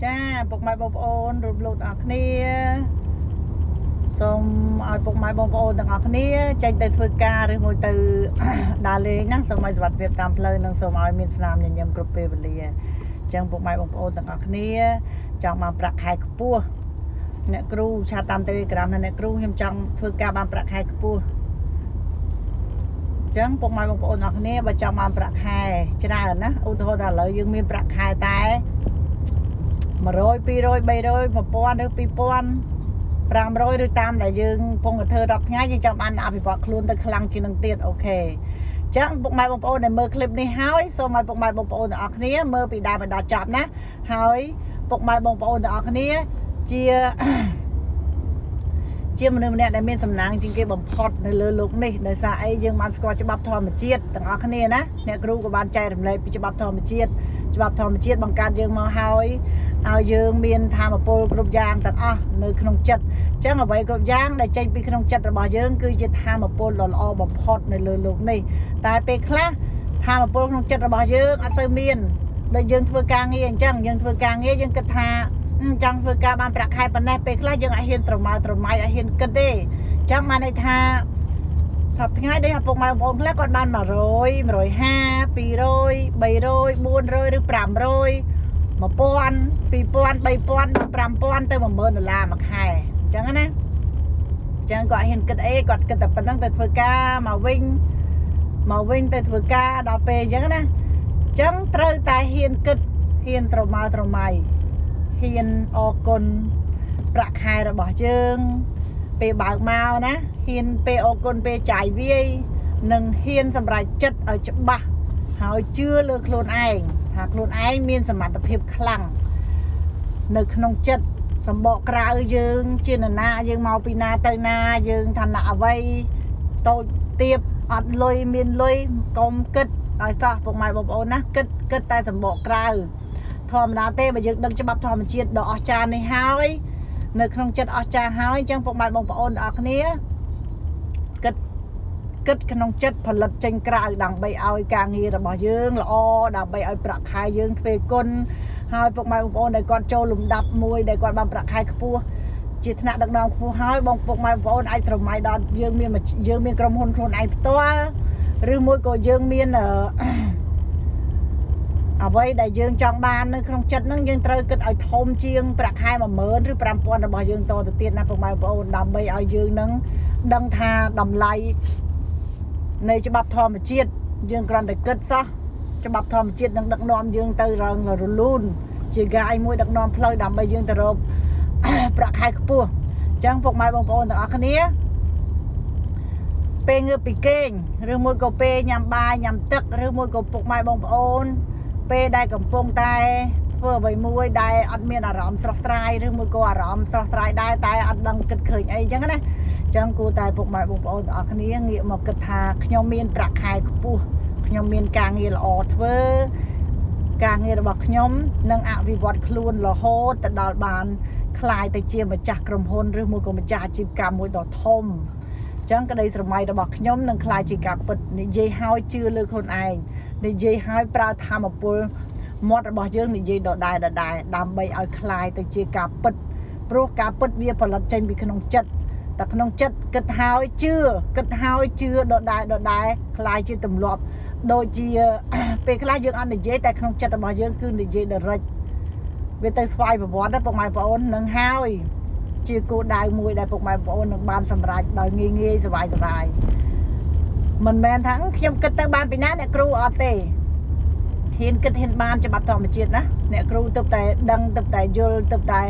ចាពុកម៉ែបងប្អូនរូបលោកទាំងអស់គ្នាសូមឲ្យពុកម៉ែបងប្អូនទាំងអស់គ្នាចេញទៅធ្វើការឬមួយទៅ ដើរលេងណាសូមឲ្យសុវត្ថិភាពតាមផ្លូវនិងសូមឲ្យមានស្នាមញញឹមគ្រប់ពេលវេលាអញ្ចឹងពុកម៉ែបងប្អូនទាំងអស់គ្នាចង់បានប្រាក់ខែខ្ពស់អ្នកគ្រូchat តាម Telegram ថាអ្នកគ្រូខ្ញុំចង់ធ្វើការបានប្រាក់ខែខ្ពស់អញ្ចឹងពុកម៉ែបងប្អូនទាំងអស់គ្នាបើចង់បានប្រាក់ខែច្រើនណាឧទាហរណ៍ថាឥឡូវយើងមានប្រាក់ខែតែ100 200 300 1000ឬ2000 500ឬតាមដែលយើងពងតែធ្វើរាល់ថ្ងៃយើងចង់បានអភិវឌ្ឍខ្លួនទៅខ្លាំងជាងនឹងទៀត OK អញ្ចឹងពុកម៉ែបងប្អូនដែលមើលคลิปនេះហើយសូមឲ្យពុកម៉ែបងប្អូនទាំងអស់គ្នាមើលពីដើមដល់ចប់ណាហើយពុកម៉ែបងប្អូនទាំងអស់គ្នាជា ជាមនុស្សម្នាក់ដែលមានសំណាងជាងគេបំផុតនៅលើលោកនេះដោយសារអីយើងបានស្គាល់ច្បាប់ធម្មជាតិទាំងអស់គ្នាណាអ្នកគ្រូក៏បានចែករំលែកពីច្បាប់ធម្មជាតិច្បាប់ធម្មជាតិបង្កើតយើងមកហើយឲ្យយើងមានធម៌ពលគ្រប់យ៉ាងទាំងអស់នៅក្នុងចិត្តអញ្ចឹងអ្វីគ្រប់យ៉ាងដែលចេញពីក្នុងចិត្តរបស់យើងគឺជាធម៌ពលដ៏ល្អបំផុតនៅលើលោកនេះតែពេលខ្លះធម៌ពលក្នុងចិត្តរបស់យើងអត់សូវមានដូចយើងធ្វើការងារអញ្ចឹងយើងធ្វើការងារយើងគិតថាចង់ធ្វើការបានប្រាក់ខែប៉ុណ្ណេះពេលខ្លះយើងអត់ហ៊ានស្រមើស្រមៃអត់ហ៊ានគិតទេអញ្ចឹងបានន័យថាសប្តាហ៍ថ្ងៃដូចឪពុកម៉ែបងប្អូនខ្លះគាត់បាន100 150 200 300 400ឬ500 1000 2000 3000ដល់5000ទៅ10000ដុល្លារមួយខែអញ្ចឹងណាអញ្ចឹងគាត់ហ៊ានគិតអីគាត់គិតតែប៉ុណ្្នឹងទៅធ្វើការមកវិញមកវិញទៅធ្វើការដល់ពេលអញ្ចឹងណាអញ្ចឹងត្រូវតែហ៊ានគិតហ៊ានស្រមើស្រមៃហ៊ានអរគុណប្រាក់ខែរបស់យើងពេលបើកមកណាហ៊ានពេលអរគុណពេលចាយវាយនិងហ៊ានសម្រេចចិត្តឲ្យច្បាស់ហើយជឿលើខ្លួនឯងថាខ្លួនឯងមានសមត្ថភាពខ្លាំងនៅក្នុងចិត្តសម្បកក្រៅយើងជានរណាយើងមកពីណាទៅណាយើងឋានៈអ្វីតូចទៀបអត់លុយមានលុយកុំគិតឲ្យសោះពុកម៉ែបងប្អូនណាគិតគិតតែសម្បកក្រៅធម្មតាទេបើយើងដឹងច្បាប់ធម្មជាតិដ៏អស្ចារ្យនេះហើយនៅក្នុងចិត្តអស្ចារ្យហើយអញ្ចឹងពុកម៉ែបងប្អូនទាំងអស់គ្នាគិតគិតក្នុងចិត្តផលិតចេញក្រៅដើម្បីឲ្យការងាររបស់យើងល្អដើម្បីឲ្យប្រាក់ខែយើងទ្វេគុណហើយពុកម៉ែបងប្អូនដែលគាត់ចូលលំដាប់មួយដែលគាត់បានប្រាក់ខែខ្ពស់ជាថ្នាក់ដឹកនាំខ្ពស់ហើយបងពុកម៉ែបងប្អូនអាចស្រមៃដល់យើងមានយើងមានក្រុមហ៊ុនខ្លួនឯងផ្ទាល់ឬមួយក៏យើងមានអឺ អ្វីដែលយើងចង់បាននៅក្នុងចិត្តហ្នឹងយើងត្រូវគិតឲ្យធំជាងប្រាក់ខែ10000ឬ5000របស់យើងតទៅទៀតណាពុកម៉ែបងប្អូនដើម្បីឲ្យយើងនឹងដឹងថាតម្លៃនៃច្បាប់ធម្មជាតិយើងគ្រាន់តែគិតសោះច្បាប់ធម្មជាតិនឹងដឹកនាំយើងទៅរងរលូនជា guide មួយដឹកនាំផ្លូវដើម្បីយើងទៅរក ប្រាក់ខែខ្ពស់អញ្ចឹងពុកម៉ែបងប្អូនទាំងអស់គ្នាពេលងើបពីគេងឬមួយក៏ពេលញ៉ាំបាយញ៉ាំទឹកឬមួយក៏ពុកម៉ែបងប្អូន ពេលដែលកំពុងតែធ្វើអ្វីមួយដែលអត់មានអារម្មណ៍ស្រស់ស្រាយឬមួយក៏អារម្មណ៍ស្រស់ស្រាយដែរតែអត់ដឹងគិតឃើញអីអញ្ចឹងណាអញ្ចឹងគួរតែពុកម៉ែបងប្អូនទាំងអស់គ្នាងាកមកគិតថាខ្ញុំមានប្រាក់ខែខ្ពស់ខ្ញុំមានការងារល្អធ្វើការងាររបស់ខ្ញុំនឹងអភិវឌ្ឍខ្លួនរហូតទៅដល់បានក្លាយទៅជាម្ចាស់ក្រុមហ៊ុនឬមួយក៏ម្ចាស់អាជីវកម្មមួយដ៏ធំអញ្ចឹងក្តីស្រមៃរបស់ខ្ញុំនឹងក្លាយជាការពិតនិយាយហើយជឿលើខ្លួនឯងនិយាយហើយប្រើធម៌ពលមាត់របស់យើងនិយាយដដែលដដែលដើម្បីឲ្យក្លាយទៅជាការពិតព្រោះការពិតវាផលិតចេញពីក្នុងចិត្តតែក្នុងចិត្តគិតហើយជឿគិតហើយជឿដដែលដដែលក្លាយជាទម្លាប់ដូចជា ពេលខ្លះយើងអត់និយាយតែក្នុងចិត្តរបស់យើងគឺនិយាយ direct វាទៅស្វ័យប្រវត្តិណាពុកម៉ែបងប្អូននឹងហើយជាគោលដៅមួយដែលពុកម៉ែបងប្អូននឹងបានសម្រេចដោយងាយងាយសบายសบายមិនមែនថាខ្ញុំគិតទៅបានពីណាអ្នកគ្រូអត់ទេហ៊ានគិតហ៊ានបានច្បាប់ធម្មជាតិណាអ្នកគ្រូទៅតែដឹងទៅតែយល់ទៅតែ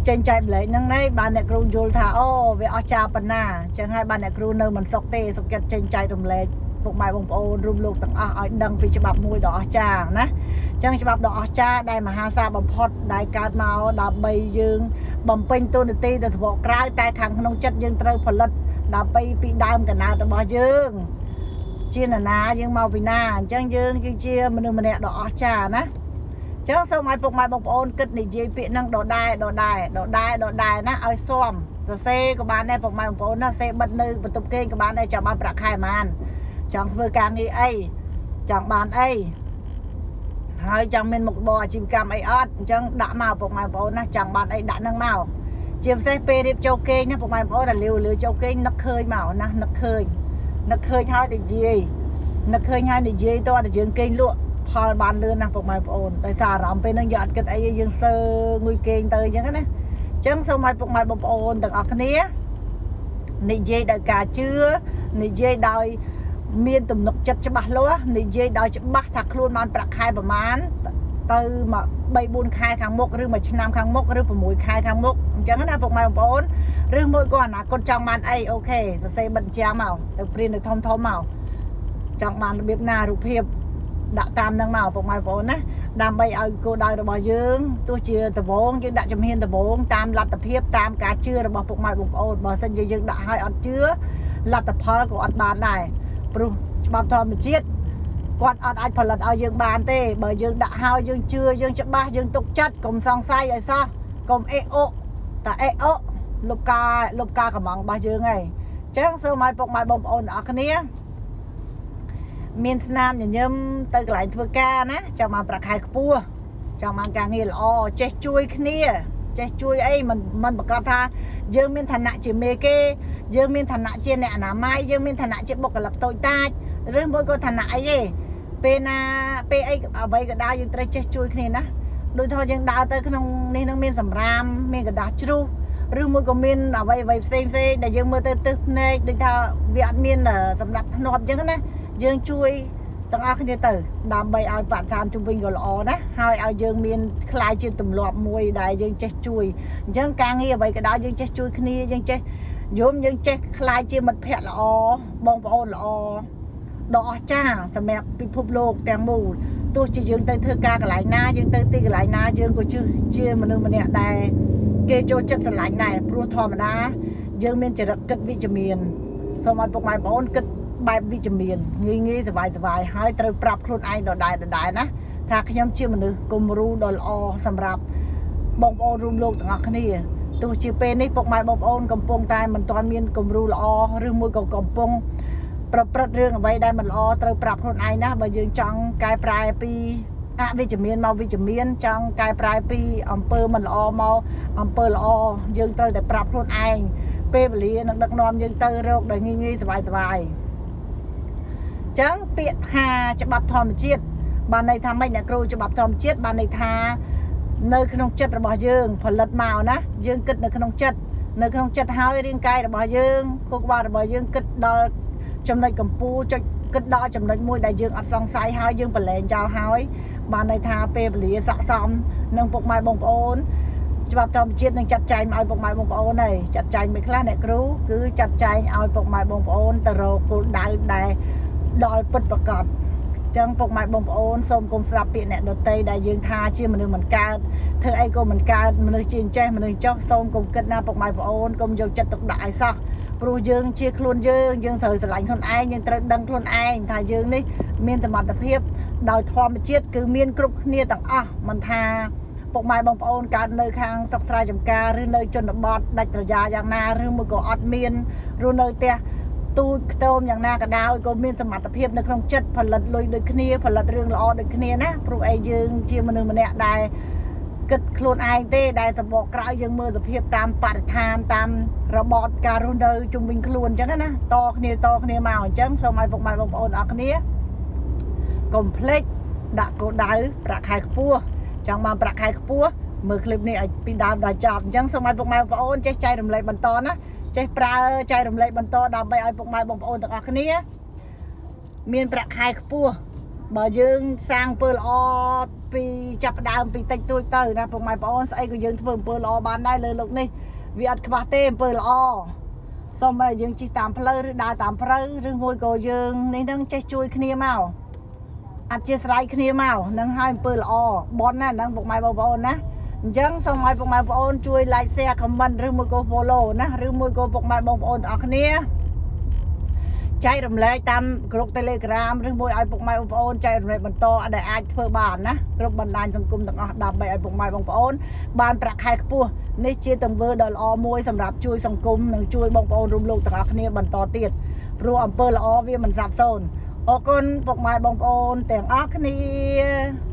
ចេញចែកម្លែកហ្នឹងណែបានអ្នកគ្រូយល់ថាអូវាអស្ចារ្យប៉ុណ្ណាអញ្ចឹងហើយបានអ្នកគ្រូនៅមិនសុខទេសុខចិត្តចេញចែករំលែកពុកម៉ែបងប្អូនរួមលោកទាំងអស់ឲ្យដឹងពីច្បាប់មួយដ៏អស្ចារ្យណាអញ្ចឹងច្បាប់ដ៏អស្ចារ្យដែលមហាសាលបំផុតដែលកើតមកដើម្បីយើងបំពេញតួនាទីទៅសបកក្រៅតែខាងក្នុងចិត្តយើងត្រូវផលិតដើម្បីពីដើមកណើតរបស់យើងជានរណាយើងមកពីណាអញ្ចឹងយើងគឺជាមនុស្សម្នាក់ដ៏អស្ចារ្យណាអញ្ចឹងសូមឲ្យពុកម៉ែបងប្អូនគិតនិយាយពាក្យហ្នឹងដដែលដដែលដដែលដដែលណាឲ្យស៊ាំសរសេរក៏បានដែរពុកម៉ែបងប្អូនណាសេបិទនៅបន្ទប់គេងក៏បានដែរចង់បានប្រាក់ខែប៉ុន្មានចង់ធ្វើការងារអីចង់បានអី ហើយចង់មានមុខរបរអាជីវកម្មអីអត់អញ្ចឹងដាក់មកពុកម៉ែបងប្អូនណាចង់បានអីដាក់នឹងមកជាពិសេសពេលរៀបចូលគេងណាពុកម៉ែបងប្អូនដែលលាវលឺចូលគេងនឹកឃើញមកណានឹកឃើញនឹកឃើញហើយនិយាយនឹកឃើញហើយនិយាយតើតែយើងគេងលក់ផលបានលឿនណាស់ពុកម៉ែបងប្អូនដោយសារអារម្មណ៍ពេលហ្នឹងយើងអត់គិតអីទេយើងសើងុយគេងទៅអញ្ចឹងណាអញ្ចឹងសូមឲ្យពុកម៉ែបងប្អូនទាំងអស់គ្នានិយាយដោយការជឿនិយាយដោយមានទំនុកចិត្តច្បាស់លាស់និយាយដោយច្បាស់ថាខ្លួនបានប្រាក់ខែប្រមាណទៅមក3 4ខែខាងមុខឬមួយឆ្នាំខាងមុខឬ6ខែខាងមុខអញ្ចឹងណាពុកម៉ែបងប្អូនឬមួយក៏អនាគតចង់បានអីOK សរសេរបិទចាំមកទៅព្រាននៅធំធំមកចង់បានរបៀបណារូបភាពដាក់តាមនឹងមកពុកម៉ែបងប្អូនណាដើម្បីឲ្យគោលដៅរបស់យើងទោះជាដបងយើងដាក់ជំហានដបងតាមលទ្ធភាពតាមការជឿរបស់ពុកម៉ែបងប្អូនបើសិនជាយើងដាក់ឲ្យអត់ជឿលទ្ធផលក៏អត់បានដែរព្រោះច្បាប់ធម្មជាតិគាត់អត់អាចផលិតឲ្យយើងបានទេបើយើងដាក់ហើយយើងជឿយើងច្បាស់យើងទុកចិត្តកុំសង្ស័យឲ្យសោះកុំអេអូតាអេអូលុបការលុបការកំងរបស់យើងហើយអញ្ចឹងសូមឲ្យពុកម៉ែបងប្អូនទាំងអស់គ្នាមានស្នាមញញឹមទៅកន្លែងធ្វើការណាចង់បានប្រាក់ខែខ្ពស់ចង់បានការងារល្អចេះជួយគ្នាចេះជួយអីមិនមិនប្រកាសថាយើងមានឋានៈជាមេគេយើងមានឋានៈជាអ្នកអនាម័យយើងមានឋានៈជាបុគ្គលិកតូចតាចឬមួយក៏ឋានៈអីទេពេលណាពេលអីអ្វីក៏ដោយយើងត្រូវចេះជួយគ្នាណាដូចថាយើងដើរទៅក្នុងនេះនឹងមានសម្រាមមានក្រដាសជ្រុះឬមួយក៏មានអ្វីអ្វីផ្សេងផ្សេងដែលយើងមើលទៅទឹះភ្នែកដូចថាវាអត់មានសម្រាប់ធ្នាប់អញ្ចឹងណាយើងជួយទាំងអស់គ្នាទៅដើម្បីឲ្យបរិស្ថានជុំវិញក៏ល្អណាហើយឲ្យយើងមានคล้ายជាទម្លាប់មួយដែលយើងចេះជួយអញ្ចឹងការងារអ្វីក៏ដោយយើងចេះជួយគ្នាយើងចេះយំយើងចេះคล้ายជាមិត្តភ័ក្តិល្អបងប្អូនល្អដ៏អស្ចារ្យសម្រាប់ពិភពលោកទាំងមូលទោះជាយើងទៅធ្វើការកន្លែងណាយើងទៅទីកន្លែងណាយើងក៏ជឿជាមនុស្សម្នាក់ដែលគេចូលចិត្តស្រឡាញ់ដែរព្រោះធម្មតាយើងមានចរិតគិតវិជ្ជមានសូមឲ្យពុកម៉ែបងប្អូនគិតបែបវិជ្ជមានងាយងាយសบายសบายហើយត្រូវប្រាប់ខ្លួនឯងដដែលដដែលណាថាខ្ញុំជាមនុស្សគំរូដ៏ល្អសម្រាប់បងប្អូនរួមលោកទាំងអស់គ្នាទោះជាពេលនេះពុកម៉ែបងប្អូនកំពុងតែមិនទាន់មានគំរូល្អឬមួយក៏កំពុងប្រព្រឹត្តរឿងអ្វីដែលមិនល្អត្រូវប្រាប់ខ្លួនឯងណាបើយើងចង់កែប្រែពីអវិជ្ជមានមកវិជ្ជមានចង់កែប្រែពីអំពើមិនល្អមកអំពើល្អយើងត្រូវតែប្រាប់ខ្លួនឯងពេលវេលានឹងដឹកនាំយើងទៅរកដោយងាយងាយសบายសบายចឹងពាក្យថាច្បាប់ធម្មជាតិបានន័យថាម៉េចអ្នកគ្រូច្បាប់ធម្មជាតិបានន័យថានៅក្នុងចិត្តរបស់យើងផលិតមកណាយើងគិតនៅក្នុងចិត្តនៅក្នុងចិត្តហើយរាងកាយរបស់យើងខួរក្បាលរបស់យើងគិតដល់ចំណុចកម្ពូលចុចគិតដល់ចំណុចមួយដែលយើងអត់សង្ស័យហើយយើងប្រឡែងចោលហើយបានន័យថាពេលវេលាស័កសមនឹងពុកម៉ែបងប្អូនច្បាប់ធម្មជាតិនឹងចាត់ចែងឲ្យពុកម៉ែបងប្អូនហើយចាត់ចែងមិនខ្លះអ្នកគ្រូគឺចាត់ចែងឲ្យពុកម៉ែបងប្អូនទៅរកគោលដៅដែលដល់ពិតប្រាកដចឹងពុកម៉ែបងប្អូនសូមកុំស្ដាប់ពាក្យអ្នកដតីដែលយើងថាជាមនុស្សមិនកើតធ្វើអីក៏មិនកើតមនុស្សជាអញ្ចេះមនុស្សចោះសូមកុំគិតណាពុកម៉ែបងប្អូនកុំយកចិត្តទុកដាក់ឲ្យសោះព្រោះយើងជាខ្លួនយើងយើងត្រូវស្រឡាញ់ខ្លួនឯងយើងត្រូវដឹងខ្លួនឯងថាយើងនេះមានសមត្ថភាពដោយធម្មជាតិគឺមានគ្រប់គ្នាទាំងអស់មិនថាពុកម៉ែបងប្អូនកើតនៅខាងស្រុកស្រែចម្ការឬនៅជនបទដាច់ស្រយាលយ៉ាងណាឬមួយក៏អត់មានរស់នៅផ្ទះទូចខ្ទមយ៉ាងណាក៏ដោយក៏មានសមត្ថភាពនៅក្នុងចិត្តផលិតលុយដូចគ្នាផលិតរឿងល្អដូចគ្នាណាព្រោះអីយើងជាមនុស្សម្នាក់ដែលគិតខ្លួនឯងទេដែលសម្បកក្រៅយើងមើលសភាពតាមបរិស្ថានតាមរបបការរស់នៅជុំវិញខ្លួនអញ្ចឹងណាតគ្នាតគ្នាមកអញ្ចឹងសូមឲ្យពុកម៉ែបងប្អូនអរគ្នាកុំភ្លេចដាក់គោលដៅប្រាក់ខែខ្ពស់ចង់បានប្រាក់ខែខ្ពស់មើលคลิปនេះឲ្យពីដើមដល់ចប់អញ្ចឹងសូមឲ្យពុកម៉ែបងប្អូនចេះចែករំលែកបន្តណាចេះប្រើចែករំលែកបន្តដើម្បីឲ្យពុកម៉ែបងប្អូនទាំងអស់គ្នាមានប្រាក់ខែខ្ពស់បើយើងសាងអំពើល្អពីចាប់ផ្ដើមពីតិចតួចទៅណាពុកម៉ែបងប្អូនស្អីក៏យើងធ្វើអំពើល្អបានដែរលើលោកនេះវាអត់ខ្វះទេអំពើល្អសូមឲ្យយើងជិះតាមផ្លូវឬដើរតាមផ្លូវឬមួយក៏យើងនេះនឹងចេះជួយគ្នាមកអធិស្ឋានគ្នាមកនឹងឲ្យអំពើល្អបនណាហ្នឹងពុកម៉ែបងប្អូនណាអញ្ចឹងសូមឲ្យពុកម៉ែបងប្អូនជួយ like share comment ឬមួយក៏ follow ណាឬមួយក៏ពុកម៉ែបងប្អូនទាំងអស់គ្នាចែករំលែកតាមក្រុម Telegram ឬមួយឲ្យពុកម៉ែបងប្អូនចែករំលែកបន្តដែលអាចធ្វើបានណាគ្រប់បណ្ដាញសង្គមទាំងអស់ដើម្បីឲ្យពុកម៉ែបងប្អូនបានប្រាក់ខែខ្ពស់នេះជាទង្វើដ៏ល្អមួយសម្រាប់ជួយសង្គមនិងជួយបងប្អូនរួមលោកទាំងអស់គ្នាបន្តទៀតព្រោះអំពើល្អវាមិនសាបសូន្យអរគុណពុកម៉ែបងប្អូនទាំងអស់គ្នា។